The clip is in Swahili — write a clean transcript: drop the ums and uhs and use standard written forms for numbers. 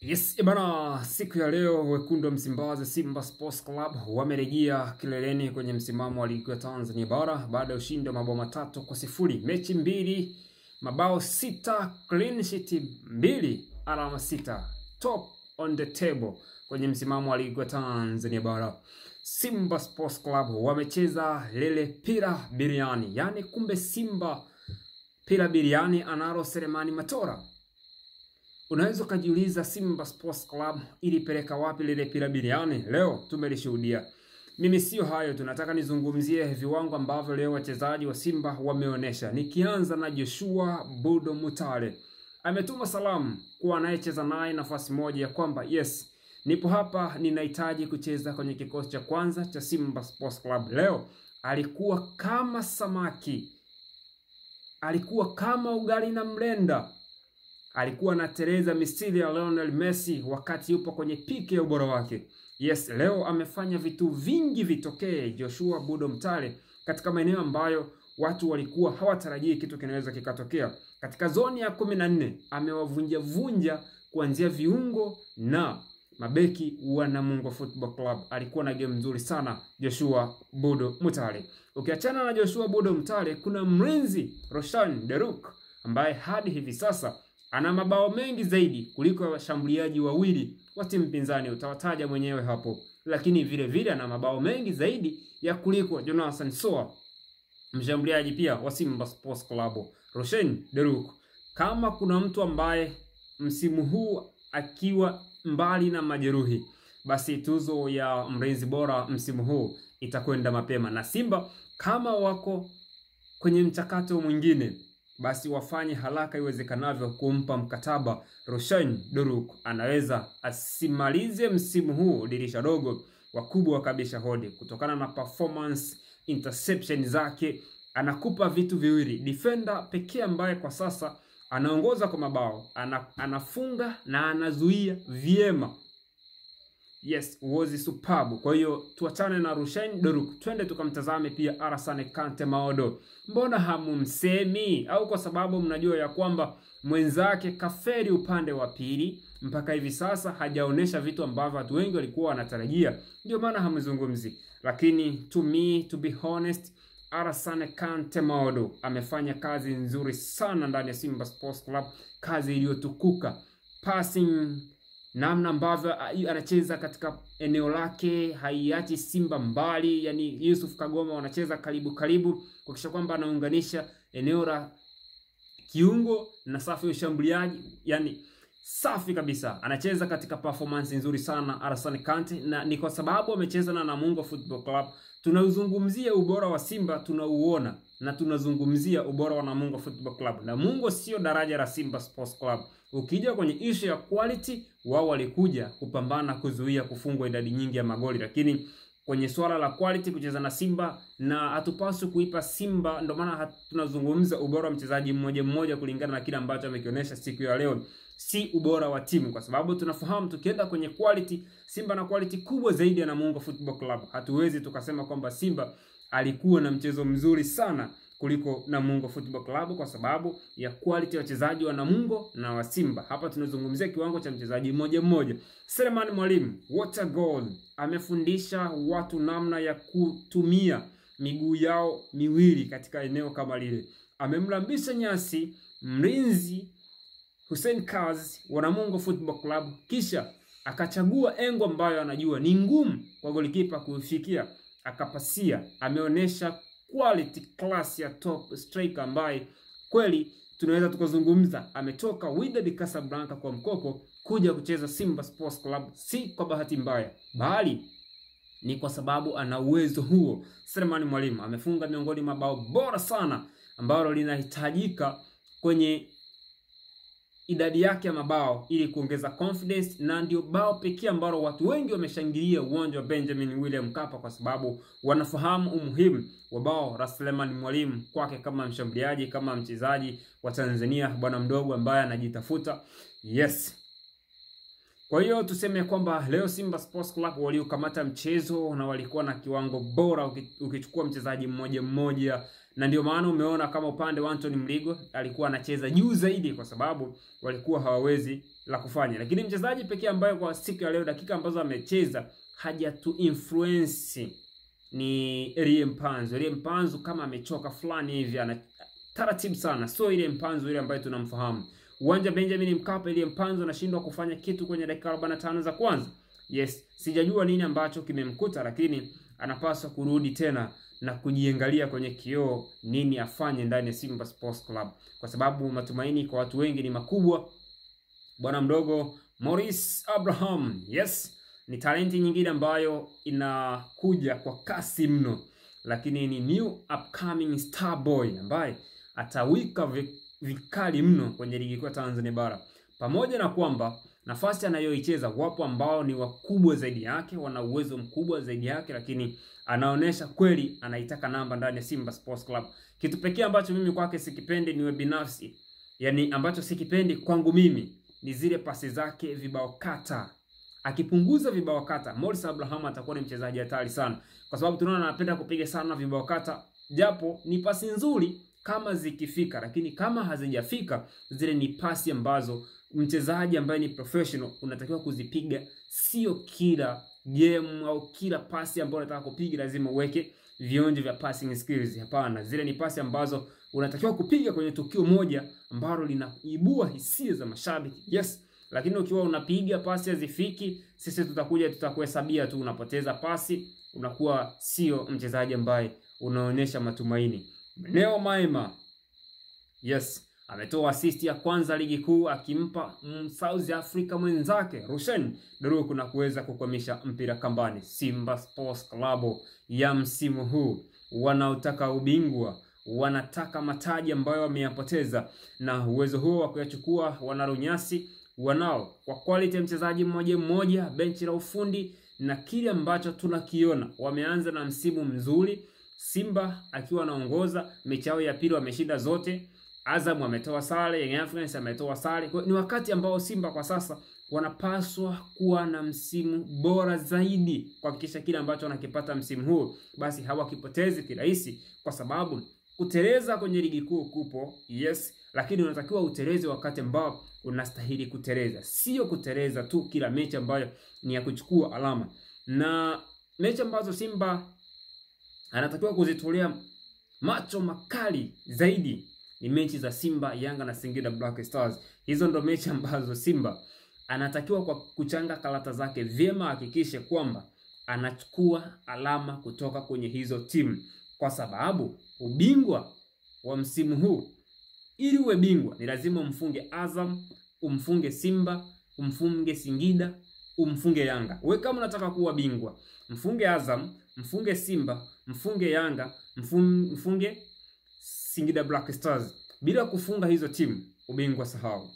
Yes, bana, siku ya leo wekundu wa Msimbazi Simba Sports Club wamerejea kileleni kwenye msimamo wa ligi ya Tanzania bara baada ya ushindi wa mabao 3-0, mechi 2, mabao 6, clean sheet 2, alama 6, top on the table kwenye msimamo wa ligi ya Tanzania bara. Simba Sports Club wamecheza lele pira biriani, yani kumbe Simba pira biriani anaro Selemani Matora. Unaweza ukajiuliza Simba Sports Club ilipeleka wapi lile pira biriani? Leo tumelishuhudia. Mimi sio hayo, tunataka nizungumzie viwango ambavyo leo wachezaji wa Simba wameonesha. Nikianza na Joshua Budo Mutale. Ametuma salamu kwa anayecheza naye nafasi moja ya kwamba yes, nipo hapa, ninahitaji kucheza kwenye kikosi cha kwanza cha Simba Sports Club. Leo alikuwa kama samaki, alikuwa kama ugali na mlenda. Alikuwa anateleza misili ya Lionel Messi wakati yupo kwenye piki ya ubora wake. Yes, leo amefanya vitu vingi vitokee Joshua Budo Mutale katika maeneo ambayo watu walikuwa hawatarajii kitu kinaweza kikatokea. Katika zoni ya 14 amewavunja vunja kuanzia viungo na mabeki wa Namungo Football Club. Alikuwa na game nzuri sana Joshua Budo Mutale. Ukiachana na Joshua Budo Mutale, kuna mlinzi Roshan Deruk ambaye hadi hivi sasa ana mabao mengi zaidi kuliko washambuliaji wawili wa timu pinzani, utawataja mwenyewe hapo. Lakini vile vile ana mabao mengi zaidi ya kuliko Jonathan Soa, mshambuliaji pia wa Simba Sports Club. Roshan Deruk, kama kuna mtu ambaye msimu huu akiwa mbali na majeruhi, basi tuzo ya mlinzi bora msimu huu itakwenda mapema. Na Simba kama wako kwenye mchakato mwingine, basi wafanye haraka iwezekanavyo kumpa mkataba Roshan Deruk. Anaweza asimalize msimu huu dirisha dogo, wakubwa kabisha hodi kutokana na performance, interception zake. Anakupa vitu viwili, defender pekee ambaye kwa sasa anaongoza kwa mabao, anafunga na anazuia vyema. Yes, was superb. Kwa hiyo tuachane na Roshan Deruk, twende tukamtazame pia Alassane Kante Maodo. Mbona hamumsemi? Au kwa sababu mnajua ya kwamba mwenzake kaferi upande wa pili, mpaka hivi sasa hajaonesha vitu ambavyo watu wengi walikuwa wanatarajia, ndio maana hamzungumzi. Lakini to me, to be honest, Alassane Kante Maodo amefanya kazi nzuri sana ndani ya Simba Sports Club, kazi iliyotukuka, passing, namna ambavyo anacheza katika eneo lake haiachi Simba mbali. Yani Yusuf Kagoma wanacheza karibu karibu kuhakikisha kwamba anaunganisha eneo la kiungo na safu ya ushambuliaji, yani safi kabisa. Anacheza katika performance nzuri sana Alassane Kante, na ni kwa sababu amecheza na Namungo Football Club. Tunauzungumzia ubora wa Simba, tunauona, na tunazungumzia ubora wa Namungo Football Club. Namungo sio daraja la Simba Sports Club. Ukija kwenye issue ya quality, wao walikuja kupambana kuzuia kufungwa idadi nyingi ya magoli, lakini kwenye swala la quality kucheza na Simba, na hatupaswi kuipa Simba. Ndio maana tunazungumza ubora wa mchezaji mmoja mmoja kulingana na kile ambacho amekionyesha siku ya leo, si ubora wa timu, kwa sababu tunafahamu tukienda kwenye quality, Simba na quality kubwa zaidi ya Namungo Football Club. Hatuwezi tukasema kwamba Simba alikuwa na mchezo mzuri sana kuliko Namungo Football Club kwa sababu ya quality ya wachezaji wa Namungo na wa Simba. Hapa tunazungumzia kiwango cha mchezaji mmoja mmoja. Selemani Mwalimu, what a goal. Amefundisha watu namna ya kutumia miguu yao miwili katika eneo kama lile. Amemlambisha nyasi mlinzi Hussein Kaz wa Namungo Football Club, kisha akachagua engo ambayo anajua ni ngumu kwa golikipa kuifikia, akapasia. Ameonesha quality class ya top striker ambaye kweli tunaweza tukazungumza ametoka Wydad Casablanca kwa mkopo kuja kucheza Simba Sports Club, si kwa bahati mbaya, bali ni kwa sababu ana uwezo huo. Selemani Mwalimu amefunga miongoni mabao bora sana ambalo linahitajika kwenye idadi yake ya mabao ili kuongeza confidence, na ndio bao pekee ambalo watu wengi wameshangilia uwanja wa Benjamin William Mkapa kwa sababu wanafahamu umuhimu wa bao la Selemani Mwalimu kwake kama mshambuliaji, kama mchezaji wa Tanzania, bwana mdogo ambaye anajitafuta. Yes. Kwa hiyo tuseme kwamba leo Simba Sports Club waliokamata mchezo na walikuwa na kiwango bora. Ukichukua mchezaji mmoja mmoja, Na ndio maana umeona kama upande wa Anthony Mligo alikuwa anacheza juu zaidi, kwa sababu walikuwa hawawezi la kufanya. Lakini mchezaji pekee ambaye kwa siku ya leo dakika ambazo amecheza hajatu influence ni Elie Mpanzu. Elie Mpanzu kama amechoka fulani hivi, ana taratibu sana, sio ile Mpanzu ile ambayo tunamfahamu. Uwanja Benjamin Mkapa, Elie Mpanzu anashindwa kufanya kitu kwenye dakika 45 za kwanza. Yes, sijajua nini ambacho kimemkuta, lakini anapaswa kurudi tena na kujiangalia kwenye kioo nini afanye ndani ya Simba Sports Club, kwa sababu matumaini kwa watu wengi ni makubwa. Bwana mdogo Maurice Abraham, yes, ni talenti nyingine ambayo inakuja kwa kasi mno, lakini ni new upcoming star boy ambaye atawika vikali mno kwenye ligi kuu ya Tanzania bara. Pamoja na kwamba nafasi anayoicheza wapo ambao ni wakubwa zaidi yake, wana uwezo mkubwa zaidi yake, lakini anaonesha kweli anaitaka namba ndani ya Simba Sports Club. Kitu pekee ambacho mimi kwake sikipendi niwe binafsi, yani ambacho sikipendi kwangu mimi ni zile pasi zake vibao kata. Akipunguza vibao kata, Maurice Abraham atakuwa ni mchezaji hatari sana, kwa sababu tunaona anapenda kupiga sana vibao kata, japo ni pasi nzuri kama zikifika, lakini kama hazijafika zile ni pasi ambazo mchezaji ambaye ni professional unatakiwa kuzipiga. Sio kila game au kila pasi ambayo unataka kupiga lazima uweke vionjo vya passing skills. Hapana, zile ni pasi ambazo unatakiwa kupiga kwenye tukio moja ambalo linaibua hisia za mashabiki. Yes, lakini ukiwa unapiga pasi hazifiki, sisi tutakuja tutakuhesabia tu unapoteza pasi, unakuwa sio mchezaji ambaye unaonyesha matumaini. Neo Maema, yes, ametoa assist ya kwanza ligi kuu akimpa South Africa mwenzake Rushen Doruku na kuweza kukwamisha mpira kambani. Simba Sports Club ya msimu huu wanaotaka ubingwa, wanataka mataji ambayo wameyapoteza, na uwezo huo wa kuyachukua wanarunyasi wanao kwa quality ya mchezaji mmoja mmoja, benchi la ufundi na kile ambacho tunakiona. Wameanza na msimu mzuri, Simba akiwa anaongoza mechi yao ya pili wameshinda zote. Azam ametoa sare, Young Africans ametoa sare. Ni wakati ambao Simba kwa sasa wanapaswa kuwa na msimu bora zaidi, kuhakikisha kile ambacho wanakipata msimu huu basi hawakipotezi kirahisi, kwa sababu kuteleza kwenye ligi kuu kupo, yes, lakini unatakiwa uteleze wakati ambao unastahili kuteleza, sio kuteleza tu kila mechi ambayo ni ya kuchukua alama. Na mechi ambazo Simba anatakiwa kuzitolea macho makali zaidi ni mechi za Simba, Yanga na Singida Black Stars. Hizo ndo mechi ambazo Simba anatakiwa kwa kuchanga karata zake vyema, hakikishe kwamba anachukua alama kutoka kwenye hizo timu, kwa sababu ubingwa wa msimu huu, ili uwe bingwa ni lazima umfunge Azam, umfunge Simba, umfunge Singida, umfunge Yanga. Wewe kama unataka kuwa bingwa, mfunge Azam, mfunge Simba, mfunge Yanga, mfunge Singida Black Stars. Bila kufunga hizo timu, ubingwa sahau.